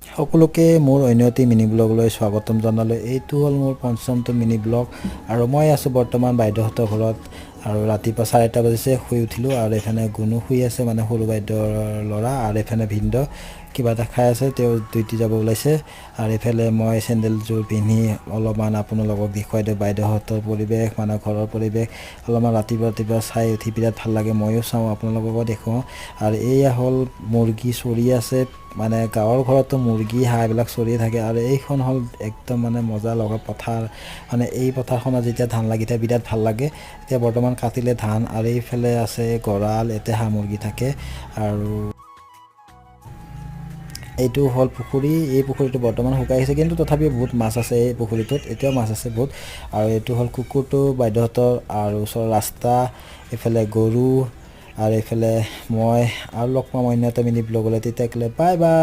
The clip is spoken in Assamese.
সকলোকে মোৰ অন্য এটি মিনি ব্লগলৈ স্বাগতম জনালোঁ। এইটো হ'ল মোৰ পঞ্চমটো মিনি ব্লগ আৰু মই আছোঁ বৰ্তমান বাইদেউহঁতৰ ঘৰত। আৰু ৰাতিপুৱা 4টা বাজিছে, শুই উঠিলোঁ। আৰু এইফালে গুণু শুই আছে, মানে সৰু বাইদেউৰ ল'ৰা। আৰু এইফালে ভিনদেউ কিবা এটা খাই আছে, তেওঁ ডিউটি যাব ওলাইছে। আৰু এইফালে মই চেণ্ডেলযোৰ পিন্ধি অলপমান আপোনালোকক দেখুৱাই দিওঁ বাইদেউহঁতৰ পৰিৱেশ, মানে ঘৰৰ পৰিৱেশ অলপমান। ৰাতিপুৱা ৰাতিপুৱা চাই উঠি বিৰাট ভাল লাগে। ময়ো চাওঁ, আপোনালোককো দেখুৱাওঁ। আৰু এয়া হ'ল মুৰ্গী চৰি আছে, মানে গাঁৱৰ ঘৰততো মুৰ্গী, হাঁহ এইবিলাক চৰিয়ে থাকে। আৰু এইখন হ'ল একদম মানে মজা লগা পথাৰ। মানে এই পথাৰখনত যেতিয়া ধান লাগি থাকে, বিৰাট ভাল লাগে। এতিয়া বৰ্তমান কাটিলে ধান। আৰু এইফালে আছে গঁৰাল, ইয়াতে হাঁহ মুৰ্গী থাকে। আৰু এইটো হ'ল পুখুৰী। এই পুখুৰীটো বৰ্তমান শুকাই গৈছে, কিন্তু তথাপিও বহুত মাছ আছে এই পুখুৰীটোত, এতিয়াও মাছ আছে বহুত। আৰু এইটো হ'ল কুকুৰটো বাইদেউহঁতৰ। আৰু ওচৰৰ ৰাস্তা, এইফালে গৰু আৰু এইফালে মই। আৰু লগ পাম অন্য এটা মিনি ব্লগলৈ, তেতিয়াহ'লে বাই বাই।